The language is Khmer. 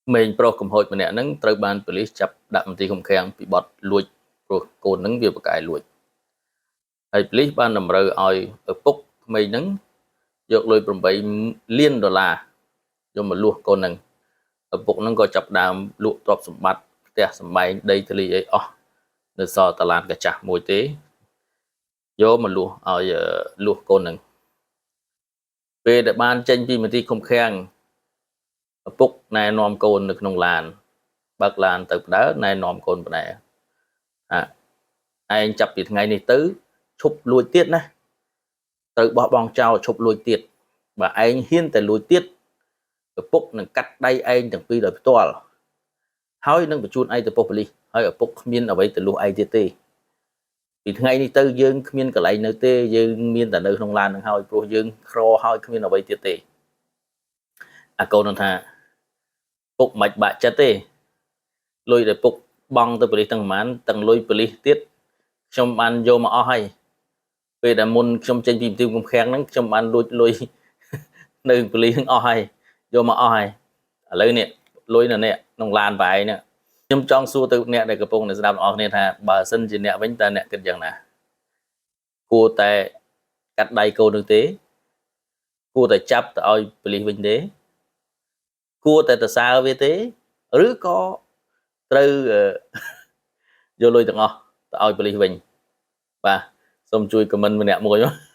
ក្មេងប្រុសកំហូចម្នាក់ហ្នឹងត្រូវបានប៉ូលីសចាប់ដាក់មន្ទីរឃុំឃាំងពីបទលួចព្រោះកូនហ្នឹងវាប្រកែលួចហើយប៉ូលីសបានតម្រូវឲ្យឪពុកក្មេងហ្នឹងយកលុយ8លានដុល្លារយកមកលួសកូនហ្នឹងឪពុកហ្នឹងក៏ចាប់ដើមលក់ទ្រព្យសម្បត្តិផ្ទះសម្បែងដីធ្លីអីអស់នៅសល់តឡានកាចាស់មួយទេយកមកលួសឲ្យលួសកូនហ្នឹងពេលដែលបានចេញពីមន្ទីរឃុំឃាំងឪពុកណែនាំកូននៅក្នុងឡានបើកឡានទៅផ្ដើណែនាំកូនផ្ដែរអាឯងចាប់ពីថ្ងៃនេះទៅឈប់លួចទៀតណាត្រូវបោះបង់ចោលឈប់លួចទៀតបើឯងហ៊ានតែលួចទៀតឪពុកនឹងកាត់ដៃឯងទាំងពីរដោយផ្ទាល់ហើយនឹងបញ្ជូនឯងទៅប៉ុស្តិ៍ប៉ូលីសហើយឪពុកគ្មានអ្វីទៅលួសឯងទៀតទេពីថ្ងៃនេះទៅយើងគ្មានកន្លែងនៅទេយើងមានតែនៅក្នុងឡាននឹងហើយព្រោះយើងក្រហើយគ្មានអ្វីទៀតទេអាកូននឹងថាពុកមិនបាក់ចិត្តទេលុយដែលពុកបង់ទៅប៉ូលីសទាំងប្រហែលទាំងលុយប៉ូលីសទៀតខ្ញុំបានយកមកអស់ហើយពេលដែលមុនខ្ញុំចេញពីមន្ទីរឃុំឃាំងហ្នឹងខ្ញុំបានលួចលុយនៅប៉ូលីសហ្នឹងអស់ហើយយកមកអស់ហើយឥឡូវនេះលុយនៅនេះក្នុងឡានបែរនេះខ្ញុំចង់សួរទៅអ្នកដែលកំពុងនៅស្ដាប់ទាំងអស់គ្នាថាបើសិនជាអ្នកវិញតើអ្នកគិតយ៉ាងណាគួរតែកាត់ដៃកូននឹងទេគួរតែចាប់ទៅឲ្យប៉ូលីសវិញទេគួរតែទៅសើវាទេឬក៏ត្រូវយកលុយទាំងអស់ទៅឲ្យប៉ូលីសវិញបាទសូមជួយ comment ម្នាក់មួយមក។